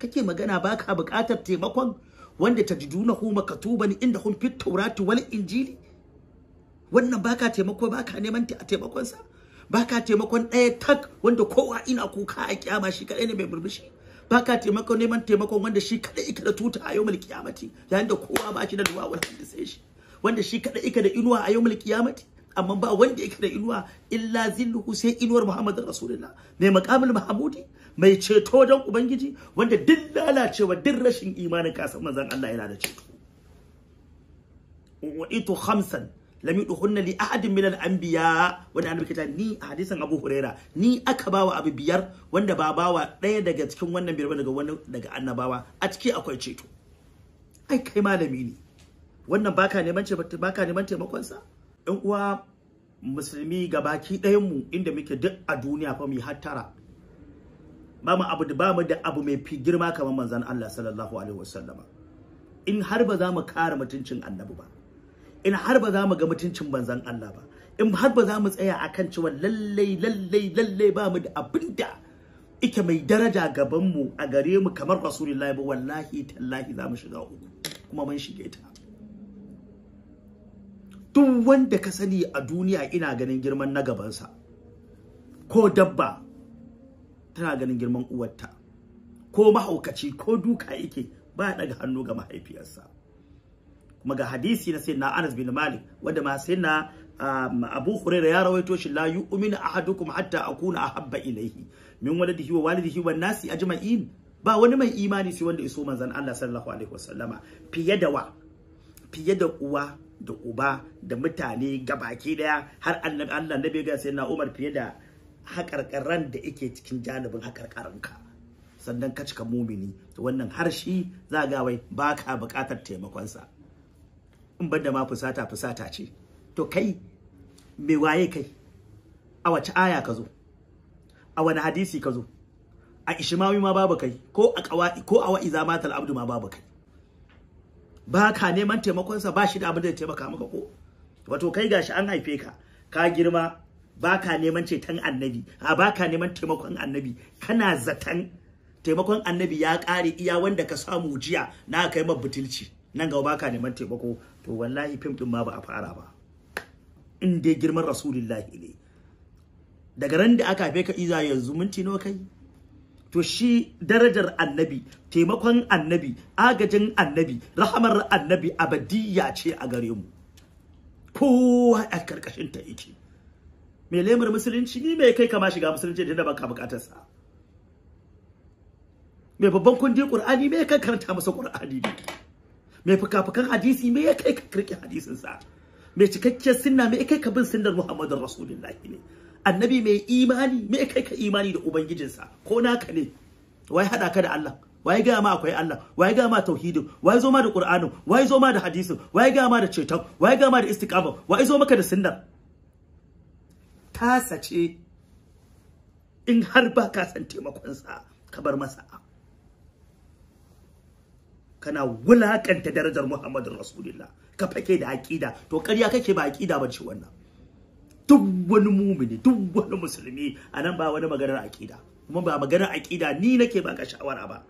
Kake magana baka buƙatar taimakon wanda tajidunahu makatuban indahum fit tawrati wal injili. Wannan baka taimako, baka neman taimakon sa, baka taimakon ɗaya tak wanda kowa ina kuka a kiyama shi kadai ne mai murmushi. Baka taimakon neman taimakon wanda shi kadai yake da tuta a yawmul qiyamati, yayin da kowa ba shi da duwa wal hamdu sai shi, wanda shi kadai yake da inuwa a yawmul qiyamati, amma ba wanda yake da inuwa illa zilluhu sai inuwar Muhammadur Rasulullah, mai maqamul mahmudi, mai ceto don ubangiji, wanda duk lalacewa duk rashin imanin ka san manzon Allah yana da ceto. Wa'itu khamsan lam yuduhunna li ahadin min al-anbiya, wanda annabi kita ni a hadisin Abu Huraira ni aka bawa abu biyar wanda ba bawa ɗaya daga cikin wannan biyar daga wani daga annabawa, a ciki akwai ceto. Ai kai malami ne, wannan baka neman baka neman taimakon sa. Ɗan uwa musulmi gabaki ɗayan mu inda muke duk a duniya fa mu hattara, ba mu abu ba mu da abu mai fi girma kamar manzon Allah sallallahu alaihi wasallama. In har ba za mu kare mutuncin annabi ba, in har ba za mu ga mutuncin manzon Allah ba, in har ba za mu tsaya akan cewa lallai lallai lallai ba mu da abinda ike mai daraja gaban mu a gare mu kamar Rasulullahi ba, wallahi tallahi za mu shiga uku, kuma mun shige ta. Duk wanda ka sani a duniya ina ganin girman na gabansa, ko dabba tana ganin girman uwarta, ko mahaukaci ko duka yake ba daga hannu ga mahaifiyarsa. Kuma ga hadisi na sayyidina Anas bin Malik wanda ma sayyidina Abu Hurairah ya rawaito shi, la yu'minu ahadukum hatta akuna ahabba ilayhi min waladihi wa walidihi wan nasi ajma'in. Ba wani mai imani sai wanda iso manzon Allah sallallahu alaihi wasallama fiye da wa, fiye da uwa da uba da mutane gabaki daya, har annabi Allah nabi ga sayyidina Umar fiye da hakarkaran da yake cikin janibin hakarkaranka, sannan ka cika mumini. To wannan har shi za ga wai baka bukatar taimakon sa, in banda ma fusata fusata ce. To kai me waye kai? A wace aya ka zo? A wani hadisi ka zo? A ishmawi ma babu kai, ko a qawai, ko a wa'iza matal abdu ma babu kai. Baka neman taimakon sa, ba shi da abin da ya taimaka maka ko? Wato kai gashi an haife ka, ka girma, baka neman ceton annabi, a baka neman taimakon annabi, kana zaton taimakon annabi ya kare iya wanda ka samu jiya na kai ma butulci, nan gaba baka neman taimako. To wallahi fim din ma ba a fara ba, in dai girman Rasulullahi ne. Daga ran da aka haife ka iza yanzu minti nawa kai? To shi darajar annabi, taimakon annabi, agajin annabi, rahamar annabi abadiyya ce a gare mu, kowa a karkashin ta yake. Mai lemar musulunci ni mai kai kama shiga musulunci da baka bukatar sa? Mai babban kundin Qur'ani mai kai karanta masa Qur'ani ne? Mai fuka-fukan hadisi mai kai ka kirki hadisin sa? Mai cikakkiyar sunna mai kai ka bin sunnar Muhammadin Rasulullahi ne? Annabi mai imani mai kai ka imani da ubangijinsa ko naka ne? Wai hada ka da Allah? Wai ga ma akwai Allah? Wai ga ma tauhidin? Wai zo ma da Qur'anin? Wai zo ma da hadisin? Wai ga ma da ceton? Wai ga ma da istiqama? Wai zo maka da sunnar? Tasa ce. In har ba ka san taimakon sa, ka bar masa. Kana wulakanta darajar Muhammadin Rasulullah, ka fake da aqida. To ƙarya kake, ba aqida bace wannan. Duk wani mumini, duk wani musulmi anan ba wani maganar aqida, kuma ba maganar aqida ni nake baka shawara ba.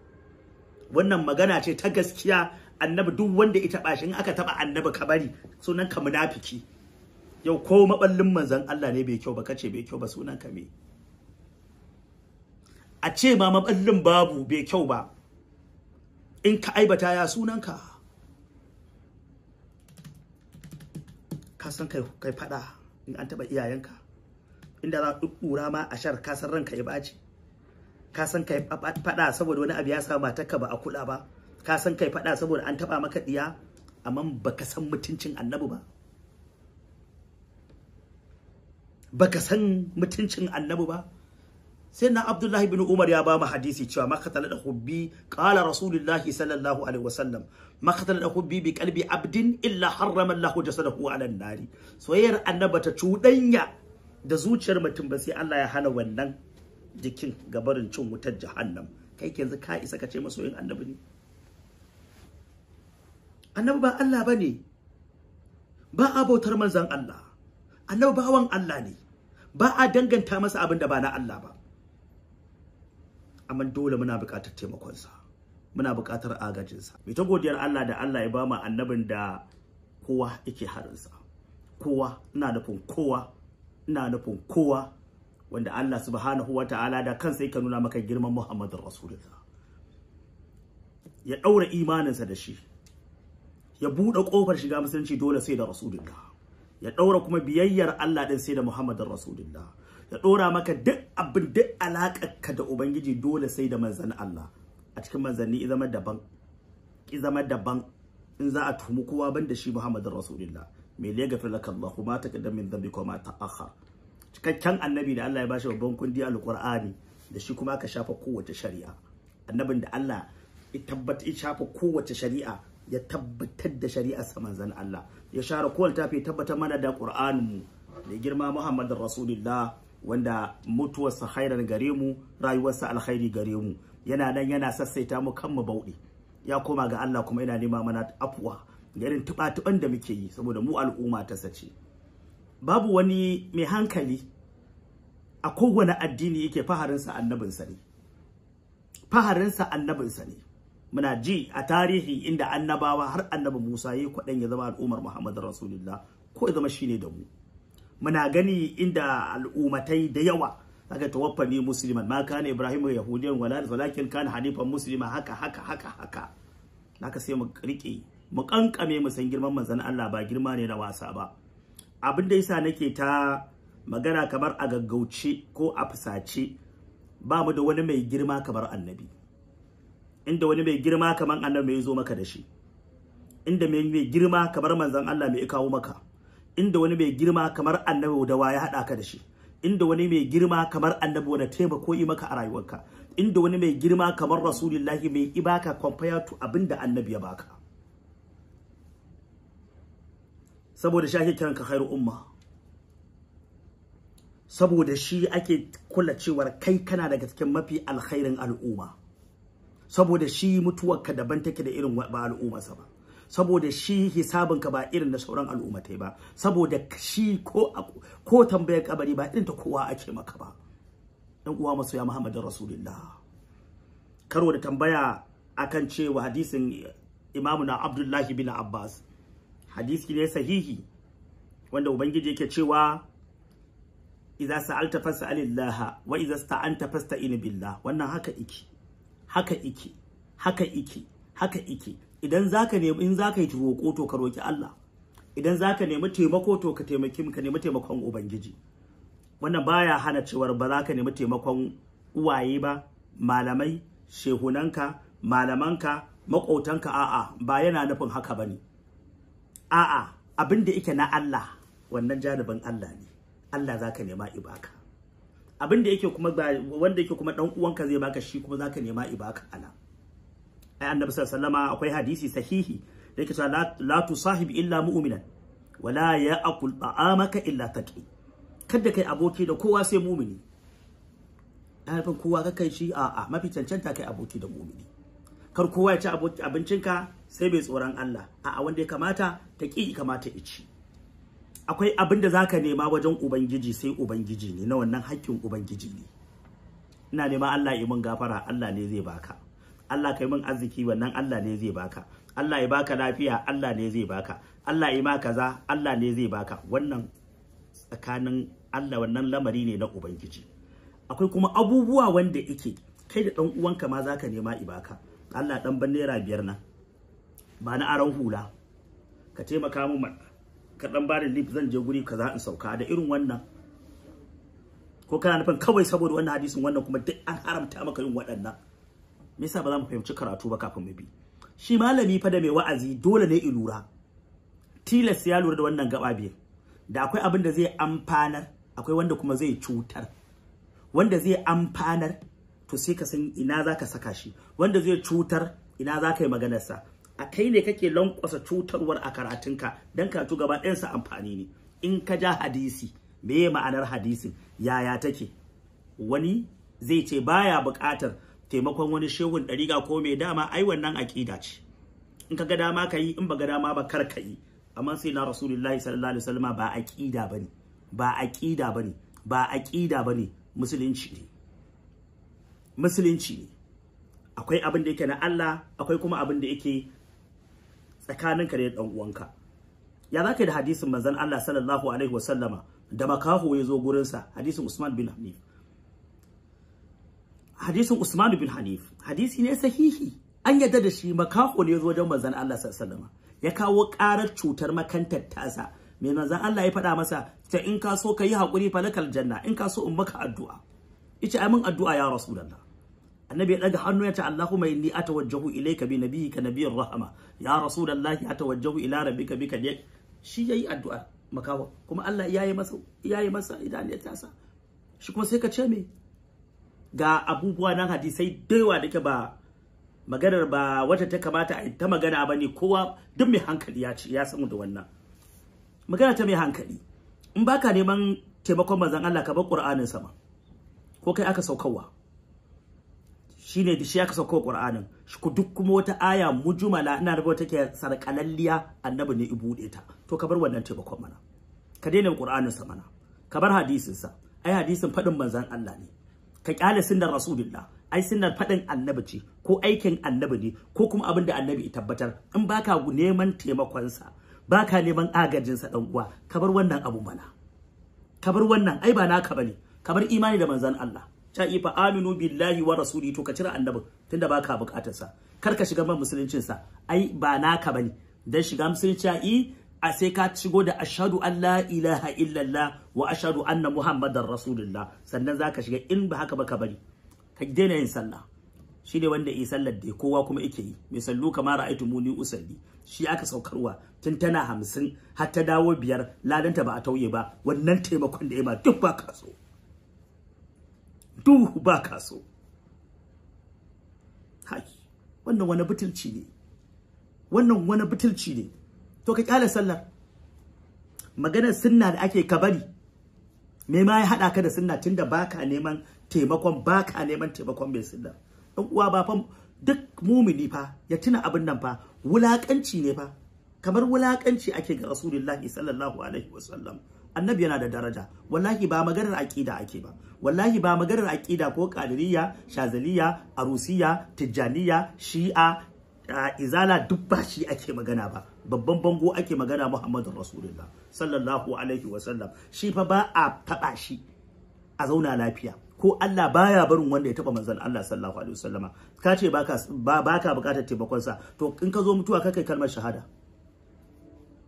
Wannan magana ce ta gaskiya. Annabi duk wanda ya taba shi, in aka taba annabi ka bari, sunan ka munafiki. Yau ko maballin manzon Allah ne bai kyau ba, kace bai kyau ba, sunan ka me? A ce ma maballin babu bai kyau ba, in ka aibata ya sunan ka? Ka san kai fada in an taba iyayenka, inda za a ɗuɗɗura ma a shar, ka san ranka ya baci. Ka san kai fada saboda wani abu ya sa matarka ba a kula ba, ka san kai fada saboda an taba maka diya, amma baka san mutuncin annabi ba, baka san mutuncin annabi ba. Sai na Abdullahi bin Umar ya ba mu hadisi cewa ma qatala da hubbi, qala Rasulullahi sallallahu alaihi wasallam, ma qatala da hubbi bi qalbi abdin illa harrama Allahu jasadahu ala nari. Soyayyar annabi ta cuɗanya da zuciyar mutum ba sai Allah ya hana wannan jikin gabarin cin wutar jahannam. Kai yanzu ka isa ka ce masoyin annabi ne? Annabi ba Allah bane, ba a bautar manzon Allah. Annabi bawan Allah ne, ba a danganta masa abin da ba na Allah ba. Amma dole muna buƙatar taimakonsa. Muna buƙatar agajinsa. Mai ta godiyar Allah da Allah ya ba mu annabin da kowa yake harinsa. Kowa, ina nufin kowa, ina nufin kowa, wanda Allah subhanahu wa ta'ala da kansa yake nuna maka girman Muhammadun Rasulullah. Ya ɗaura imaninsa da shi, ya buɗe ƙofar shiga musulunci dole sai da Rasulullah, ya ɗaura kuma biyayyar Allah ɗin sai da Muhammadun Rasulullah, ya ɗora maka duk abin duk alaƙarka da Ubangiji dole sai da manzan Allah. A cikin manzanni zama daban, ki zama daban in za a tuhumi kowa ban da shi Muhammadun Rasulullah. Mai liyaghfir laka Allahu ma taqaddama min dhanbika wa ma ta'akhkhar. Cikakken annabi da Allah ya bashi babban kundi alqur'ani, da shi kuma aka shafa kowace shari'a. Annabin da Allah ya tabbata ya shafa kowace shari'a, ya tabbatar da shari'ar sa manzon Allah, ya share kowace tafi, tabbatar mana da qur'anin mu da girma Muhammadun Rasulullah, wanda mutuwarsa khairan gare mu, rayuwarsa alkhairi gare mu. Yana nan yana sassaita mu kan mu bauɗe, ya koma ga Allah kuma yana nema mana afuwa ga irin tuba-tuban da muke yi, saboda mu al'umma ta sace. Babu wani mai hankali a kowane addini yake faharinsa annabinsa ne, faharinsa annabinsa ne. Muna ji a tarihi inda annabawa har annabi Musa yayi kwaɗan ya zama al'ummar Muhammadu Rasulullah, ko ya zama shine da mu. Muna gani inda al'ummatai da yawa aka tawaffani musliman, ma kana Ibrahimu yahudiyan wala walakin kana hanifan muslima, haka haka haka haka. Haka sai mu rike mu kankame mu san girman manzon Allah ba girma ne na wasa ba. Abin da yasa nake ta magana kamar a gaggauce ko a fusace, ba mu da wani mai girma kamar annabi. Inda wani mai girma kamar annabi mai zo maka da shi, inda mai girma kamar manzon Allah mai kawo maka, inda wani mai girma kamar annabi da waya hada ka da shi, inda wani mai girma kamar annabi wanda taimako yi maka a rayuwarka, inda wani mai girma kamar Rasulullahi mai ibaka compare to abinda annabi ya baka. Saboda shi ake kiranka khairu umma, saboda shi ake kula cewar kai kana daga cikin mafi alkhairin al'umma, saboda shi mutuwarka daban take da irin ba al'ummarsa ba, saboda shi hisabinka ba irin na sauran al'ummatai ba, saboda shi ko tambayar kabari ba irin ta kowa ake maka ba. Dan uwa masoya Muhammadin Rasulullah, karo da tambaya akan cewa hadisin Imamuna Abdullahi bin Abbas, hadisi ne sahihi wanda Ubangiji yake cewa idza sa'alta fas'alillah wa idza sta'anta fasta'in billah. Wannan haka iki, haka iki, haka iki, haka iki. Idan zaka nemi, in zaka yi roƙo to ka roki Allah, idan zaka nemi taimako to ka taimaki ka nemi taimakon Ubangiji. Wannan baya hana cewar ba za ka nemi taimakon uwaye ba, malamai, shehunanka, malamanka, maƙotanka, a'a ba yana nufin haka bane. A'a, abin da yake na Allah wannan janibin Allah ne, Allah zaka nema ibaka. Abin da yake kuma wanda yake kuma dan uwanka zai baka shi kuma zaka nema ibaka ana. Ai annabi sallallahu alaihi wasallama akwai hadisi sahihi da yake cewa la tusahib illa mu'minan wala ya'kul ta'amaka illa taqi. Kada kai aboki da kowa sai mu'mini. Dan nufin kowa ka kai shi, a'a mafi cancanta kai aboki da mu'mini. Kar kowa ya ci abincinka sai mai tsoron Allah, a'a wanda ya kamata ta ƙi kamata ya ci. Akwai abin da zaka nema wajen Ubangiji sai Ubangiji ne, na wannan haƙƙin Ubangiji ne. Ina nema Allah ya mun gafara, Allah ne zai baka. Allah kai mun arziki, wannan Allah ne zai baka. Allah ya baka lafiya, Allah ne zai baka. Allah ya ma kaza, Allah ne zai baka. Wannan tsakanin Allah, wannan lamari ne na Ubangiji. Akwai kuma abubuwa wanda yake kai da ɗan uwanka ma zaka nema ibaka. Allah dan ban naira 5 nan, ba na aron hula, ka taimaka min ka dan bani lip, zan je guri kaza in sauka da irin wannan. Ko kana nufin kawai saboda wannan hadisin wannan kuma duk an haramta maka yin waɗannan? Me yasa ba za mu fahimci karatu ba kafin mu bi? Shi malami fa da mai wa'azi dole ne i lura, tilas ya lura da wannan gaba biyar. Da akwai abin da zai amfanar, akwai wanda kuma zai cutar. Wanda zai amfanar to sai ka san ina zaka saka shi, wanda zai cutar ina zaka yi maganarsa. A kai ne kake lankwasa cutarwar a karatunka, dan karatu gaba ɗayansa amfani ne. In ka ja hadisi, meye ma'anar hadisin, yaya take? Wani zai ce baya buƙatar taimakon wani shehun ɗariƙa ko mai dama, ai wannan aƙida ce. In ka ga dama ka yi, in ba ga dama ba kar ka yi. Amma sai na Rasulullahi sallallahu alaihi wasallam ba aƙida bane, ba aƙida bane, ba aƙida bane, musulunci ne. Musulunci ne. Akwai abin da yake na Allah, akwai kuma abin da yake tsakaninka da dan uwanka. Ya zaka da hadisin manzon Allah sallallahu alaihi wasallama da makaho ya zo gurin sa, hadisin Usman bin Hanif. Hadisin Usman bin Hanif hadisi ne sahihi, an yadda da shi. Makaho ne ya zo wajen manzon Allah sallallahu alaihi wasallama, ya kawo karar cutar makantar tasa. Mai manzon Allah ya faɗa masa? Ta in ka so ka yi haƙuri falakal janna, in ka so in maka addu'a. Yace ai min addu'a ya Rasulullah. Annabi ya daga hannu ya ce Allahumma inni atawajjahu ilayka bi nabiyyika nabiyyir rahama ya Rasulullah, atawajjahu ila rabbika bika. Shi yayi addu'a makawa, kuma Allah yayi masa, yayi masa idaniyar tasa. Shi kuma sai ka ce me? Ga abubuwa nan hadisai da yawa da ke ba maganar ba wata ta kamata a ta magana ba ne. Kowa duk mai hankali ya ce ya samu da wannan magana ta mai hankali. In baka neman taimakon manzon Allah, ka bar Qur'anin sama, ko kai aka saukarwa shine da shi aka sauko Qur'anin shi. Ku duk kuma wata aya mujmala ina da wata take sarkalalliya, annabi ne ibude ta. To ka bar wannan taimakon mana, ka daina Qur'anin sa mana, ka bar hadisin sa. Ai hadisin fadin manzon Allah ne. Ka kyale sunnar Rasulullah, ai sunnar fadin annabi ce, ko aikin annabi ne, ko kuma abin da annabi ya tabbatar. In baka neman taimakon sa, baka neman agajin sa, dan uwa, ka bar wannan abu mana, ka bar wannan, ai ba naka bane. Ka bar imani da manzon Allah. Ta ifa aminu billahi wa rasuli, to ka cire annabin tunda baka bukatar sa. Kar ka shiga man musuluncin sa, ai ba naka bane. Dan shiga musulunci ai a sai ka shigo da ashhadu an la ilaha illallah wa ashhadu anna muhammadar rasulullah, sannan zaka shiga. In ba haka ba ka bari, ka daina yin sallah. Shine wanda yi sallar da kowa kuma yake yi, mai sallu kamar ra'aytumuni usalli, shi aka saukarwa tun tana 50 har ta dawo 5, ladanta ba a tauye ba. Wannan taimakon da ya ma duk ba ka so, duk ba ka so. Hai, wannan wani butulci ne, wannan wani butulci ne. To ka kyale sallar. Maganar sunna da ake ka bari. Me ma ya hada ka da sunna tunda baka neman taimakon, baka neman taimakon mai sunna? Dan uwa, ba fa duk mumini fa ya tuna abin nan fa wulakanci ne fa, kamar wulakanci ake ga Rasulullahi sallallahu alaihi wasallam. Annabi yana da daraja. Wallahi ba maganar aqida ake ba, wallahi ba maganar aqida ko qadiriyya, shazaliya, arusiya, tijjaniya, shi'a, izala, duk ba shi ake magana ba. Babban bango ake magana, Muhammadur Rasulullah sallallahu alaihi wasallam. Shi fa ba a taba shi a zauna lafiya, ko Allah baya barin wanda ya taba manzon Allah sallallahu alaihi wasallama. Ka ce baka bukatar taimakon sa, to in ka zo mutuwa ka kai kalmar shahada,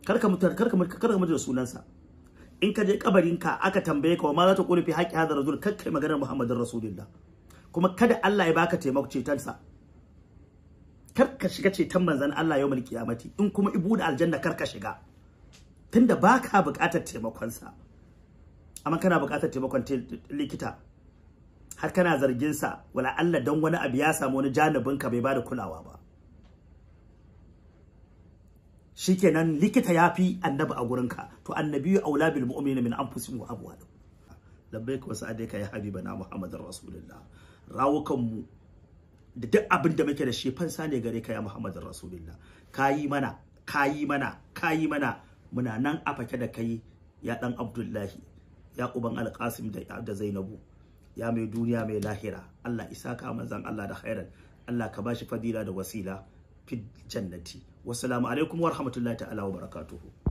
karka mutu, karka mutu da sunan sa. In ka je kabarinka aka tambaye ka wa ma za ta kula fi haqqi hadar rajul, kakkai maganar Muhammadur Rasulullah. Kuma kada Allah ya baka taimako ceton sa, kar ka shiga ceton manzon Allah yawmul qiyamati. In kuma ibu da aljanna kar ka shiga, tunda baka bukatar taimakon sa. Amma kana bukatar taimakon likita, har kana zargin sa wala Allah dan wani abu ya samu wani janibin ka bai bada kulawa ba. Shikenan likita yafi annabi a gurinka. To annabi aula bil mu'minina min anfusihim wa amwalihim. Labbaik wa sa'adaika ya habibana Muhammadar Rasulullah. Rawukan mu da duk abin da muke da shi fansa ne gare ka ya Muhammadar Rasulullah. Kayi mana, kayi mana, kayi mana, muna nan a fake da kai ya dan Abdullahi, ya uban Alqasim da Zainabu, ya mai duniya mai lahira. Allah isaka manzon Allah da khairan, Allah ka bashi fadila da wasila fi jannati. Wassalamu alaikum wa rahmatullahi ta'ala wa barakatuhu.